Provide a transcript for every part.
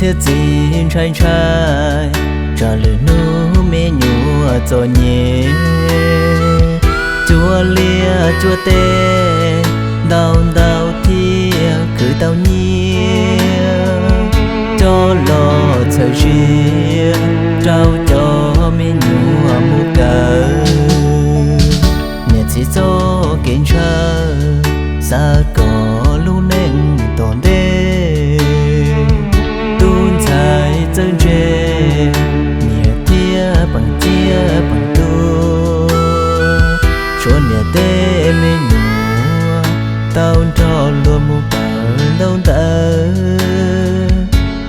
Niam txiv ntshai ntshai, tsam lwm hnub me nyuam txom nyem, cuab liaj cuab teb ntau ntau thiaj khwv tau nyiaj, coj los txhawm sia rau cov me nyuam mus kawm. Niam txiv txoj kev ntshaw, xav kom lub neej tom ntej, tub ntxhais txawj ntse, niam thiaj peem ciaj peem tu, tshuav niam tej me nyuam tau nrog luag mus kawm ntaub ntawv,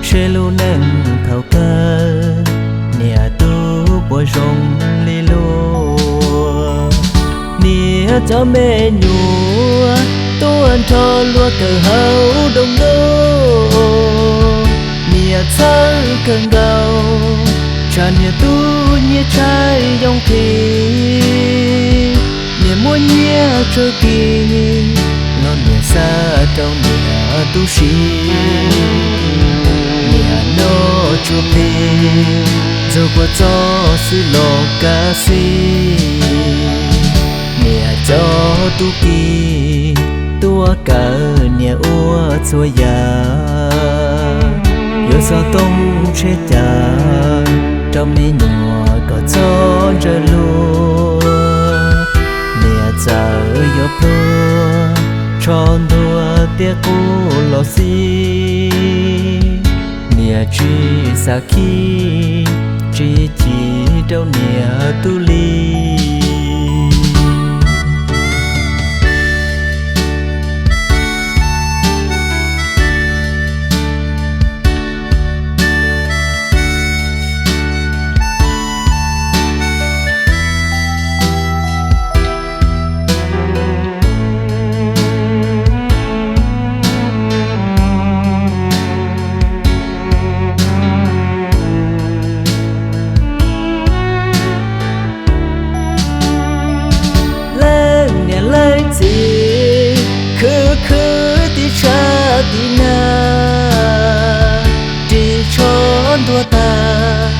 seb lub neej thaum kawg niam tub puas zoo li luag. Niam cov me nyuam tuaj nrog luag kawm hauv nroog ntuj, niam txhawj kawg nkaus, tsam niam tub nyiaj tshaib yoo kis, niam muab nyiaj tsawg kis los niam xa rau niam tub siv. Niam noj tsuag plig, ntxuag kua txob xwb los kav xij. Niam cov tub ki tuaj kawm niam ua txhua yam, yuav xov tooj tsheb cav rau me nyuam kom txhob ntsawj luag. Niam txawm yuav pluag, tsho ntuag tiaj qub los xij, niam tsis xav khib, tsis cim rau niam tub li. Leej niam leej txiv khwv khwv tiv tshav tiv nag, ris tsho ntuag tag,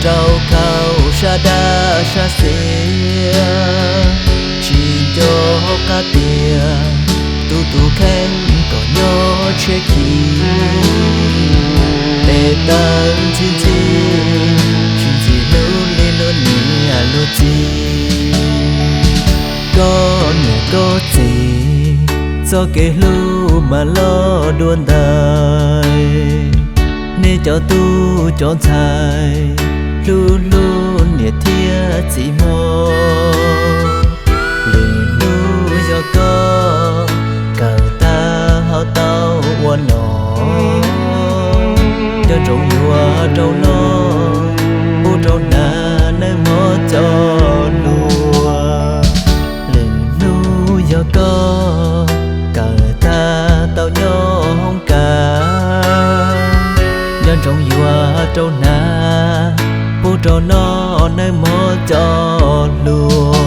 rau khau sab daj sab xiav, tsis nco qab tias tu tus kheej kom nyob tshiab khi. Tes taw ntxhi ntxhi, tsis ntxim hlub li luag niam luag txiv. Koj niam koj txiv, txoj kev hlub mas loj dua ntais. Nej cov tub cov ntxhais, hlub hlub niam thiab txiv mog. Lwm hnub yog koj kawm tag ho tau ua nom, nco ntsoov yuav rau noj, pub rau hnav nawb mog cov hluas. Lwm hnub yog koj kawm tag tau nyob hoob kas, nco ntsoov yuav rau hnav, pub rau noj nawb mog cov hluas.